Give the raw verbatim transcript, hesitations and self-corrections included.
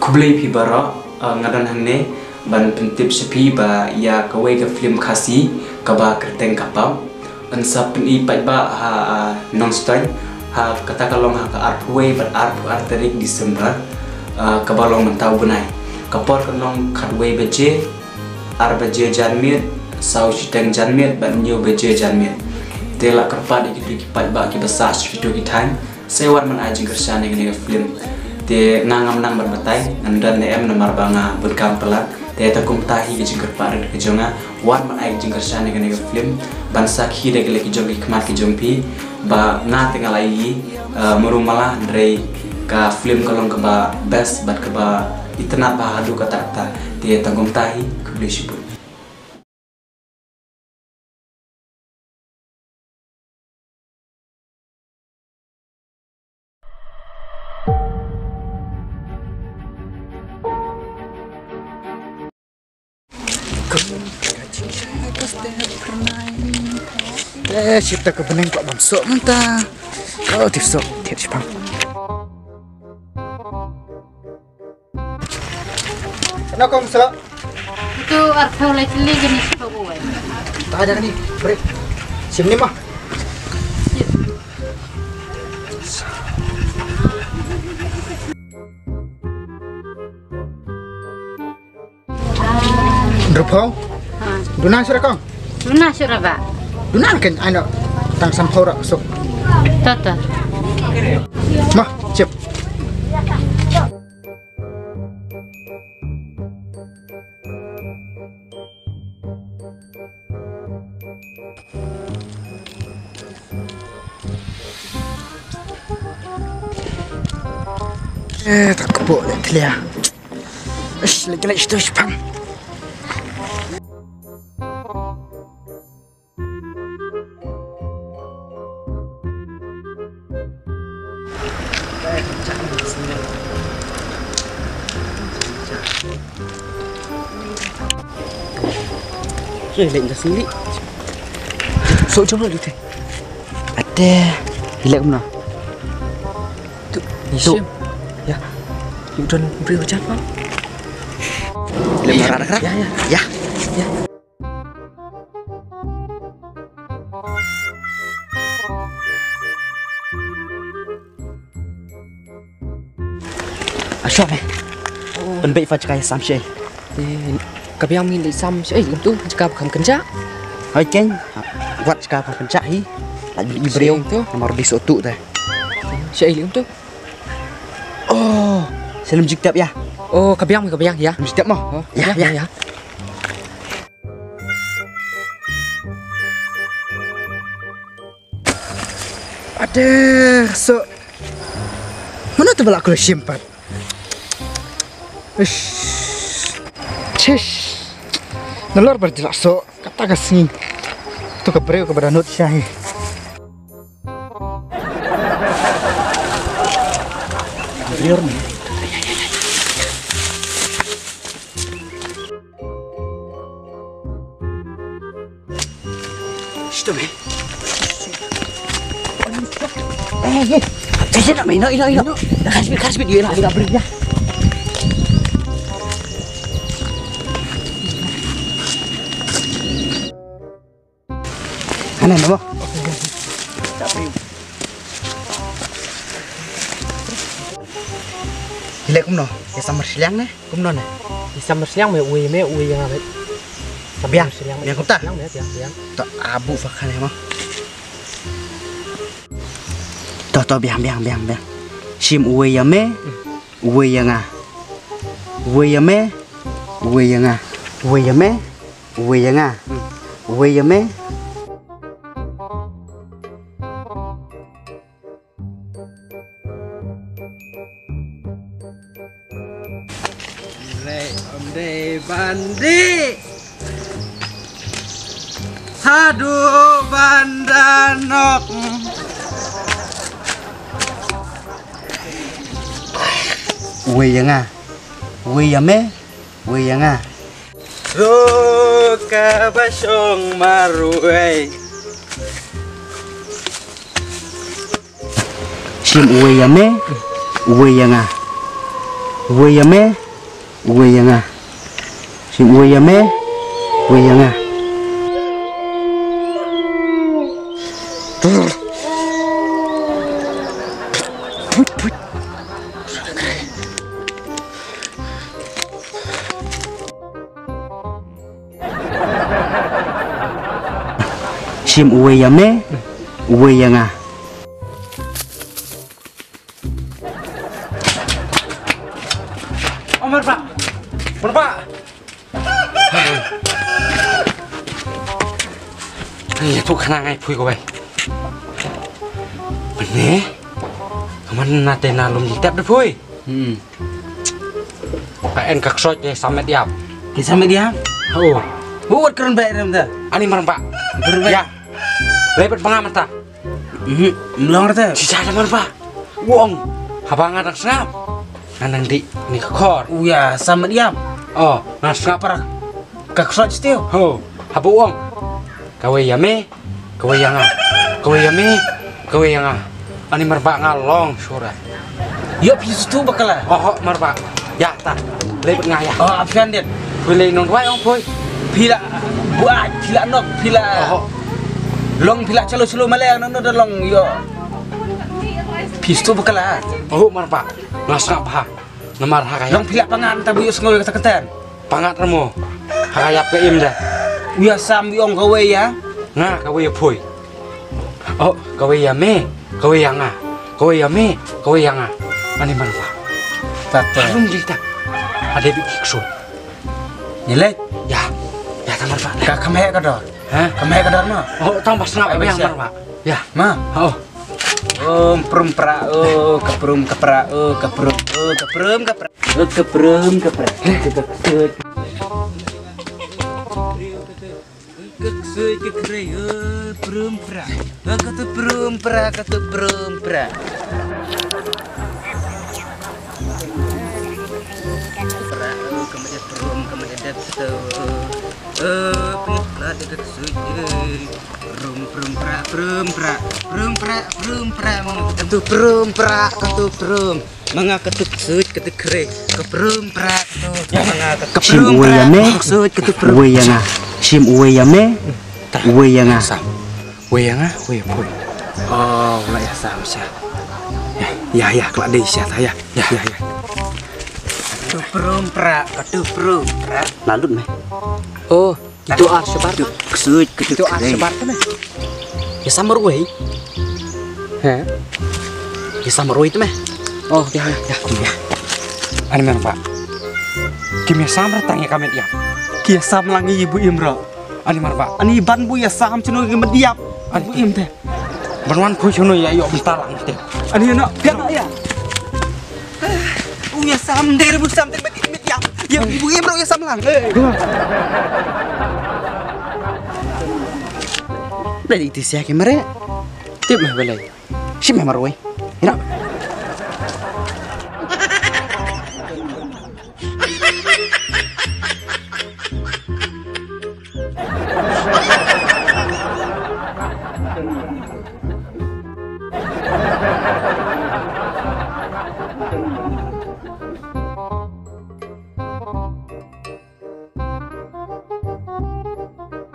Khublei phi baroh, uh, nga don hangne ban pyntip sha phi ba ïa kawei ka film Khasi kaba kyrteng Ka Pap. Yn sa pyni paidbah ha, uh, Nongstoiñ ha kata ka long ha ka arphew wei bad arphew ar tarik December, uh, kaba long mynta u bnai. Ka por kan long khatwei baje, ar baje janmiet, saw shiteng janmiet bad hynñiew baje janmiet. Te la kyrpad ïa kito ki paidbah kiba sah sha kito ki thaiñ, sa ïa wan ban ai jingkyrshan ïa kane ka film. Te nga ngam nang ban batai, ngan don ne em namar ba nga bun kam palat. Te tang kumta hi ka jingkyrpad rit ka jong nga, wan ban ai jingkyrshan ïa kane ka film, ban sakhi da ki leh ki jong ki khmat ki jong phi ba nga te nga la ïohi, eh, mrung mala, hynrei ka film ka long kaba best bad kaba itynnad bha haduh katta katta. Te tang kumta hi, khublei shibun. Eh, sita ka bneng kwah ban soh mynta. Oh, tip soh, tip shipang. Kano kong soh? Itu arphew lai tylli kane shiphew wei. Ta aja kane, beri. Sim ni mah. Hynriewphew? Ha. Duna shuh ra kong? Duna shuh ra bah. Duna kan ai noh tang sanphew ra soh. To to. Mah, sip. Eh, ta kpoh leh thlia. Ish, leh leh shito shipang. Ye, leh ïa ka sngewlih. Soh jong leh te. Ate, leh kumno? Tu, tu. Ya. Ïoh don briew jan, bang. Leh mara rak rak. Ya, ya. Ya. Ya. Ashok eh. Pynbeit fa jaka ïa sam shi. Eh, ka biang mi leh sam shi. Eh, tu jaka ba kham kynjah. Hoi keng. Wat jaka ba kham kynjah hi. Lait beli briew. Shi tu. Namar di soh tu te. Shi eh, tu. Oh, sa lem jiktep ïa. Oh, ka biang mi ka biang ïa. Lem jiktep mo. Oh, ya, ya, ya. Ade, soh. Mano te ba la khlem shim pat? Ish. Chish. Nalor ba la soh. Kata ka sngi. Tu ka briew kaba dohnud sha hi. Briew ni. Shito me. Eh, ye. Ino, ino, ino, ino. Kasbit, kasbit, ye lah, ye lah, briew ya. Ane, namo? Ilek kumno? Ïa samar shiliang ne? Kumno ne? Ïa samar shiliang me, uwei me, uwei ïa nga me. Biang, biang kumta. Biang me, biang, biang. To abu fakan mo. To, to, biang, biang, biang, biang. Shim uwei ïa me, uwei ïa nga. Uwei ïa me, uwei ïa nga. Uwei ïa me, uwei ïa nga. Uwei ïa me. Re, om de bandi. Haduh ban da nok. Uwei ïa nga. Uwei ïa me. Uwei ïa nga. Ruh kaba shong marwei. Shim uwei ïa me, uwei ïa nga. Uwei ïa me, uwei ïa nga. Shim uwei ïa me, uwei ïa nga. Shim uwei ïa me, uwei ïa nga. Oh, Marbah. Marbah. Ai, tu khana ngai phui ko bai. Bene. Kaman na te na lum tep de phui. Hmm. Ka en ka ksoj ke samet yap. Ke samet yap? Oh. Wat kren bai rem da. Ani Marbah. Kren bai. Ya. Lepat banga mata. Mhm, mlong rata. Shisha da Marbah. Wong. Haba nga dang sngap. Nga nang dih ni ka khor. Uya, samet yam. Oh, nga sngap para. Ka khot stiu. Ho, haba wong. Kawei ïa me, kawei ïa nga. Kawei ïa me, kawei ïa nga. Ani Marbah nga long sura. Yo phi stu bakala. Oh, Marbah. Ya ta. Lei nga ya. Oh, afian dit. Phi lei nong wai ong poi. Phi la buat, phi la nok, phi la. Oh. Long phi la chalo chalo maleng nong da long yo. Phi stu bakala. Oh, Marbah. Nga sngap ha. Namar ha ka ïap. Long phi la pangan ta bu yo sngew ka ta keten. Pangat ramo. Ha ka ïap ka im da. Uya sam yong kawei ya. Nga kawei ya poi. Oh, kawei ya me, kawei ya nga. Kawei ya me, kawei ya nga. Ani Marbah. Tata. Alung di ta. Ada bi kiksu. Nyelek. Ya. Ya ta Marbah. Ka kamai ka dor. Ha? Kamai ka dor ma. Oh, tang bas ngap ya Marbah. Ya. Ma. Oh. Om prum pra o kaprum kapra o kaprum o kaprum kapra o kaprum kapra. Keksuit keksuit keksuit o prum pra o katu prum pra katu prum pra. Pra o kama dia prum kama dia dep setu o prit plat dia keksuit. Prum prum pra prum pra prum pra prum pra manga katu prum pra katu prum manga katu ksuit katu kre ka prum pra katu manga katu. Shim prum uwei pra ya me, katu ksuit katu prum. Uwei ya nga. Shim uwei ya me, uwei ya nga. Sam. Uwei ya nga, uwei ya poi. Oh, la ya sam sha. Ya, ya, ya, kla dei sha ta ya. Ya, ya, ya. Katu prum pra katu prum pra. Lalut me. Oh. Itu ar shabar. Itu ksuit, itu ar shabar tu meh. Ya samar wei. He. Ya samar wei tu meh. Oh, ya, ya, ya. Ya. Ani Marbah. Kim ya samar tang ya kamet ya. Ki ya sam lang ibu imra. Ani Marbah. Ani ban bu ya sam chunu ki mediap. Ani bu im te. Ban wan phu chunu ya yo bentar lang te. Ani na. Ya, ya. U ya sam der bu sam ter met met ya. Ya bu ya bro ya sam lang. Dari itu sia ke mere. Tip meh balai. Shim meh marwai. Ina.